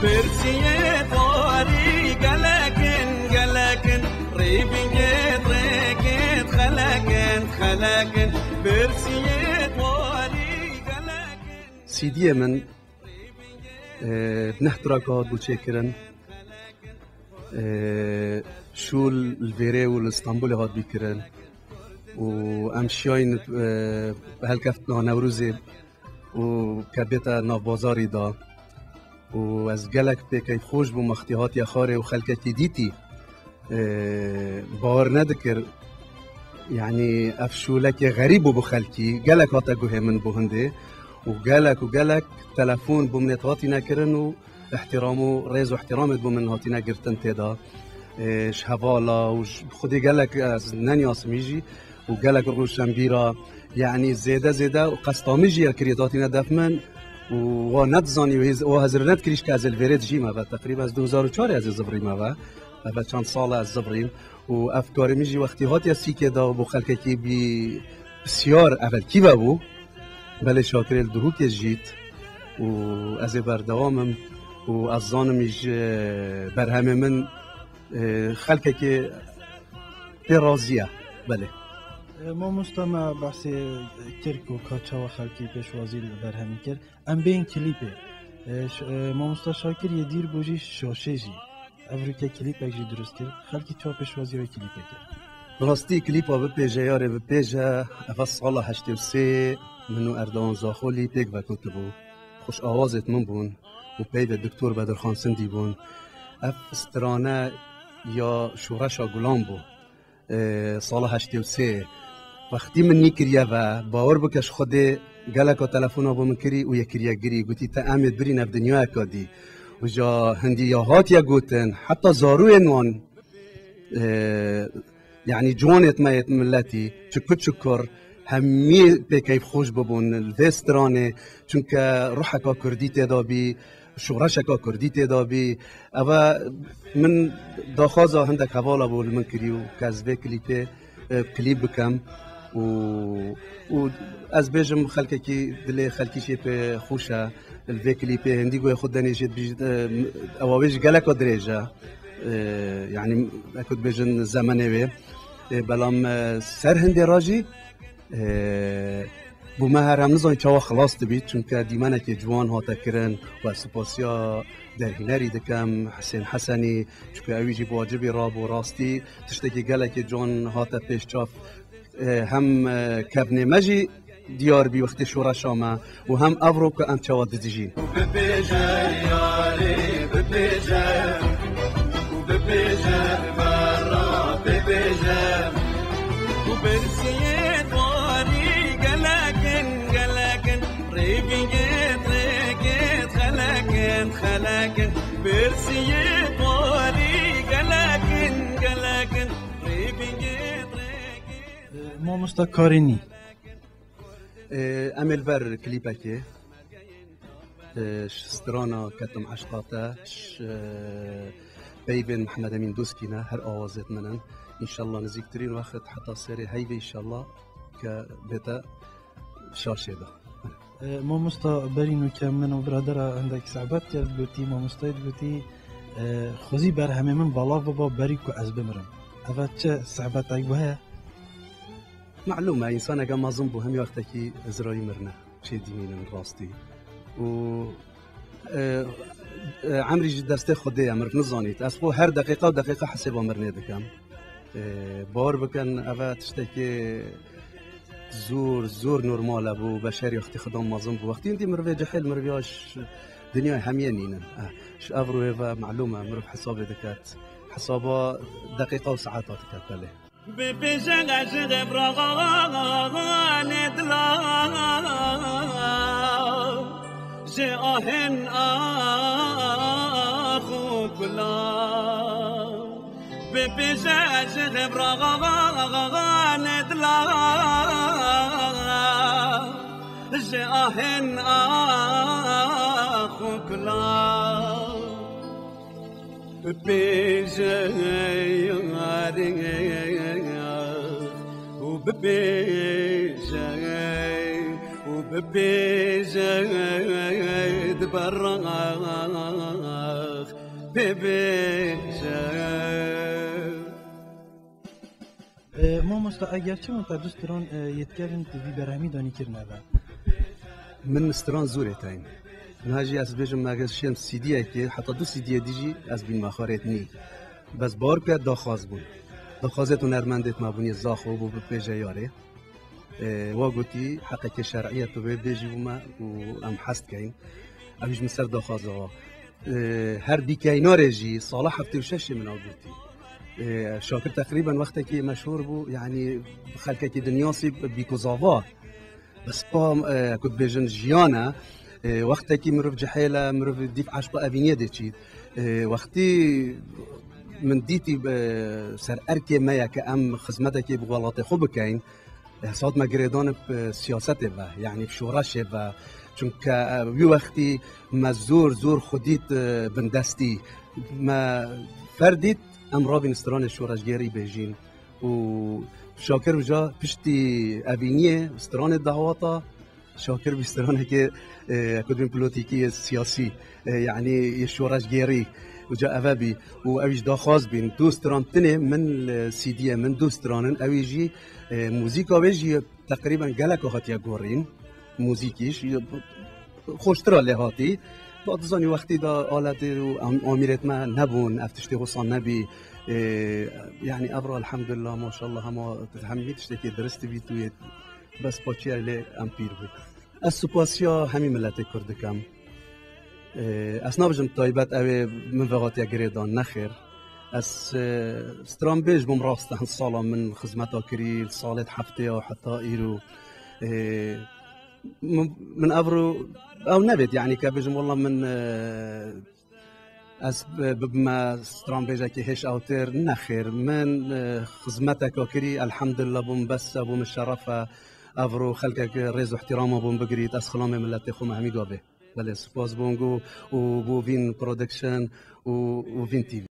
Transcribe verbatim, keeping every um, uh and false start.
Pirsiyê twarî gelekin, gelekin, rêbingê rêkê xelekin, xelekin, pirsiyê twarî gelekin. C D'yê min, e, neh traka hat bû çêkirin. E, şûl li Vêrê û li Stenbolê hat bî kirin. Û em şiyayîn, e, helkeftina Newrozê û ke bête navbazarî da. Û ez gelek pê keyfxweş bûm wextî hatiye xwarê û xelkekî dîtî, e, bawer nedikir. Yanî ev şûlekê xerîb bû bo xelkî. Gelek hate guhê min bo hindê. Û gelek û gelek telefon bo min ê hatîne kirin û îhtîram û rêz û îhtîramê bo min hatîne girtin tê de. E, ji hevala û ji xwedê gelek ez neniyasmî jî. û gelek rûşenbîra, yanî zêde zêde û qesta min jî ya kirî datîne def min û wa nedizanî û hêz-, wa hezir nedikirî ji ke ez li Vêrê dijîm eve. Teqrîben ez du hezar û çar ez ê zivirîm eve. Eve çend sal e ez zivirîm û ev karê min jî wextî hatiye sîkê da bo xelkekî bî pisyar evelkî ve bû. Belê Şakirê li Duhokê jît û ez ê berdewam im û ez zanim ji berhemê min, e, xelkekê pê razî ye, belê. E, mamosta me behsê kir ku ka çawa xelkî pêşwazî li berhemî kir. Em bên klîpê. E, ş-, e, mamosta Şakir yê dîr bû jî şaşê jî. Ev rûke klîpek jî dirust kir. Xelkî çawa pêşwazî wê klîpê kir? Bi rastî klîpa Bipêje Yarê Bipêje, eva sala heştê û sê min û Erdogan Zaxolî pêk vekotibû. Xweş awazêt min bûn û peyvê Doktor Bedirxan Sindî bûn. Ev strane ya Şoreşa Gulan bû. E, sala heştê û sê. Wextî min nî kiriye ve, bawer bike ji Xwedê geleka telefona bo min kirî û yê kiriye girî. Gotî, te em ê birîn ev dinyayeka dî. Û ja hindî ya hatiye gotin, heta zarûyên wan, e, yanî ciwanêt me yêt miletî, çi kûr çi kur, hemî pê keyfxweş bibûn li vê stranê, çunke ruheka kurdî tê de bî, şoreşeka kurdî tê de bî. Eve min daxwaza hindek hevala bû li min kirî û ke ez vê klîpê, e, klîp bikem û, û ez bêjim xelkekî dilê xelkî jê pê xweş e li vê klîpê. Hindî guhê xwe denê jê dibîjit, e, ewa wê jî geleka dirêj e. E, yanî, e, ku dibêjin zemenê wê. E, belam, e, ser hindê re jî, e, bo me her em nizanî çawa xilas dibît, çunke dîmenekê ciwan hate kirin. We spasiya derhînerî dikim, Hisên Hesenî, çunke ew jî bi wacibî rabû. Rastî tiştekî gelekî ciwan hate pêş çav. E, hem, e, kevnê me jî diyar bî wextê şoreşa me û hem evro ku em çawa didijîn. Bibêje yarê, bibêje, û bibêje vera, bibêje. Û bersiyê twarî gelekin, gelekin, rêvîngê têkê xelekin, xelekin. Bersiyê twarî gelekin, gelekin, rêvîngê têkê. Mamosta Karînî. Ee, em ê li ber klîpekê, ee, ji strana Ketim Eşqa te, ji, ee, peyvên Mihemed Emîn Doskî ne, her awazêt min in. Înşallah nizîktirîn wext heta serê heyvê înşallah ke bête şaşê de. Ee, mamosta berî nûke min û biradera hindek sehbet kir, digotî, mamostayê digotî, ee, xwezî berhemê min belav biba berî ku ez bimirim. Eve çi sehbetek bi heye? Malûm e, însaneke mezin bû, hemî wextekî hizrayî mirine, çê dînînin rastî. Û, e, e, emrî jî destê Xwedê ye, mirov nizanît. Ez xwe her deqîqa û deqîqa hesêba mirinê dikim. E, bawer bikin, eve tiştekî zor, zor normal e bû, beşerî wextî xidan mezin bû. Wextî hindî mirovê cihêl, mirovê ya ji dinyayê hemiyê nînin. E, ji ev rûyê ve malûm e, mirov hesabê diket. Hesaba deqîqa û saeta diket, belê. Bipêje ji xebraxanê dila, ji ahên ax û kula. Bipêje ji xebraxanê dila, ji ahên ax û kula. Bipêje yarê û bipêje û bipêje di berra Bibêje. E, mamosta, eger çima te du stran, e, yê dikirin tu vî berhemî danî kirine ve? Min stran zûrê teyn. Niha jî ez bêjim, me gel şêm C D'yekê, heta du C D'yê dî jî ez bîn me xwarêt nî. Bes bawer ke daxwaz bûn. Daxwazêt û nermendêt me bûnî zaxo bû bi pêje yarê. E, wa gotî, heqekê şer'iye tu vê bêjî bû me û em hez dikeyn. Ew jî min ser daxwaza wa. E, her bîkeynarê jî sala heftê û şeşê min ew gotî. E, Şakir teqrîben wextekî meşhûr bû, yanî xelkekî dinyasî bîkuzava. Bi spa, e, ku dibêjin jiyan e, e, wextekî mirov cihêl e, mirov dîf eşqa evîniyê dê çît. E, wextî min dîtî, e, ser erkê me ye ke em xizmetekê bi welatê xwe bikeyn. Hesat me girêdan bi siyasetê ve, yanî bi şoreşê ve. Çunke, e, wî wextî me zor, zor xwe dît, e, bindestî. Me fer dît, em rabîn stranê şoreşgerî bêjîn. Û Şakir uca piştî evîniyê stranê dawata, Şakir bî stranekê, e, ku dibên polotîkî yê siyasî, e, yanî yê şoreşgerî uca eve bî. Û ew jî daxwaz bîn. Du stran tinê min li C D'yê min du stranin. Ew jî, e, muzîka wê jî teqrîben geleko hatiye gorîn. Muzîkî jî xweştira lê hatî. Ba dizanî wextî de aletê û am-, amîrêt me nebûn, ev tiştê wisa nebî. E, yanî ev re elhamdulillah, maşallah, hema hemî tiştekê dirist bî tu yê bes paçiye lê em pîr bû. Ez supasiya hemî miletê Kurd dikim. E, ez nabêjim taybet ew ê min vehatiye girêdan, nexêr. Ez, e, stranbêj bûm, rast e, hin sala min xizmeta kirî, li salêt heftê ya heta îro. E, min, min evro ew nebêt, yanî ke bêjim, wela min, e, ez bi-, bibime stranbêjekî hêş ewtir, nexêr. Min, e, xizmeteka kirî, elhamdulillah, bûm bes e, bû min şeref e. Evro xelkek rêz û ihtirama bûm bigirît, ez xilamê miletê xwe me hemî gavê. Belê, spas bo Ngo û bo Vîn Production û, û Vîn T V.